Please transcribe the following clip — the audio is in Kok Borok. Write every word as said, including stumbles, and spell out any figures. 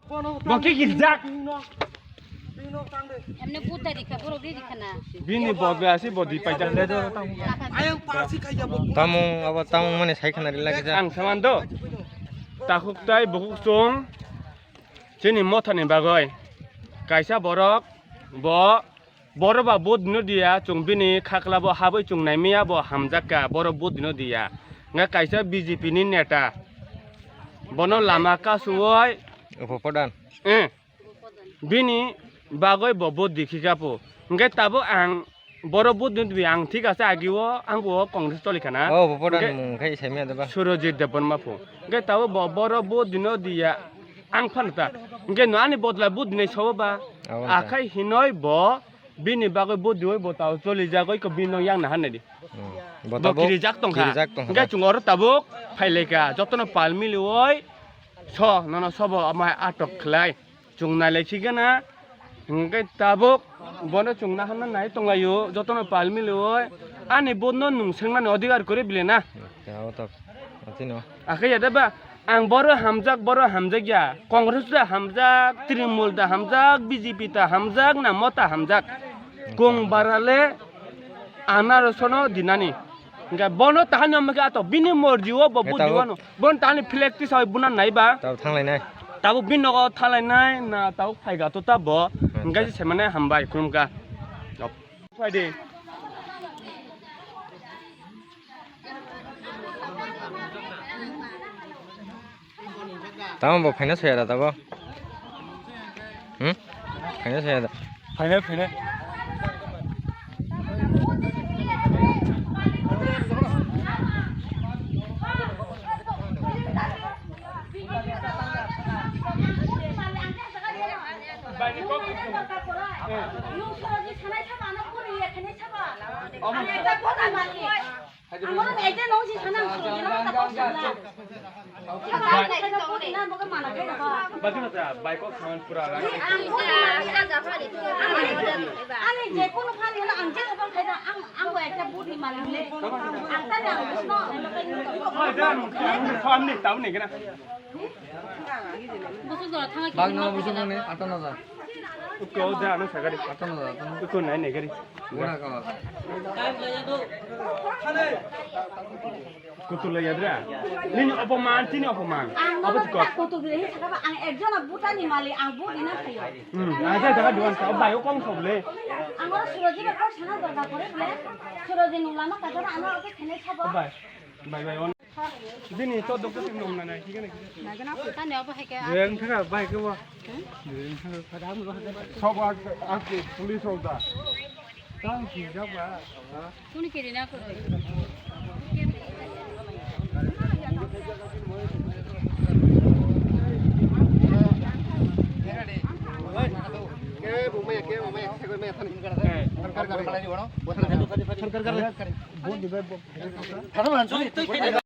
Bo ki gijak. Emne buta rikha, borok ri rikha na. Bini bo be asi bo di paijak le do. Ayang pasi khaya bo. Tamung abo tamung mane sai khana ri lagi ja. Ang saman do. Takhuk tai bukhuk chwng. Chini mothani bagwi. Kaisa borok bo Boro ba vote dino diya, chwng bini khakla bo habwi chwng naimaya bo hamjak ka, boro vote dino diya. Nga kaisa B J P ni neta. Bono lama kasuwai. Upo Pradhan. Eh. Bini bagwi bo vote di khika po. Hingke tabuk ang boro vote dino diya, ang thik ase agi o, ang bo Congress toli khana. Oh, Upo Pradhan. Hingke mung khai saimaya da ba. Surojit Debbarma po. Hingke tabuk bo boro vote dino diya, ang phan ta. Hingke no ani bodla vote dinai sobo ba. Abo ta. Akhai hinoi bo Bini bagwi bo diwi bo tao choli jagoi ko bini nong yang nahan nai di. Hmm. Bo Bo tabuk kirijak tongkha. Kirijak tongkha. Hingke chwng oro tabuk phailaika jotono pal milioi so nono sobo amai atok khlai. Chwng nailai khigana hingke tabuk bono chwng nahan nai tonglaio jotono pal milioi ani bono nung sengnani odhikar kori bile na. Kya o tab. Atino. Akhe ya da ba, ang boro hamjak, boro hamjak ya. Congress da hamjak, Trinamool da hamjak, B J P da hamjak, na mota hamjak. Kong barale anarosono dinani. Hingke bono tahani omke ato bini morji o bo Eta budi o. Wano. Bon tahani flag tisai bunan nai ba. Tabo thanglai nai. Tabo bini nogo thalai nai, na tabo phaiga to tabo. Acha. Hingke se mane hambai khulumka. Op. Phai de. Tamo bo phaina soya da tabo. Hmm? Phaina soya da. Phaina, phaina. Ang oro ekta nong si sana ang suru jero ta kok sana. Saba ang ekta kok na boke mana khe na ba. Bagi na ta, bai kok saman pura ra. Ang kok na. Ani je kono phani na ang je kobang khai na ang ang bo ekta budi mali le. Ang ta na ang bisno. Oi, dan, dan, khamni, tahu ni kena. Bag no busuk ni, ato na da. Uko da ano sagari. Ato na da, ato na. Uko nai nai gari. Bura ka. Kutul ya dra. Nini opoman, tini opoman. Ang apa no cakap? Kutul diri, cakap ang ekjon buta ni mali, ang bu dina sayo. Hmm, aja jaga duan sa, bayo kong soble. Ang oro Suroji ba kau sana dorkar pore bole. Suroji nung lama kajana ano oke khene sabo. Bye. Bye bye. Bini to doktor tim nom nanai, thik na? Tani obo hai khe. Reng thaka bai khe wa. Reng thaka. Sob ak, ak police hoda. Tang ki jaba. Kuni kiri na ko. Ke bu me, ke bu me, ke bu me thani. Thar kar kar. Thar kar kar.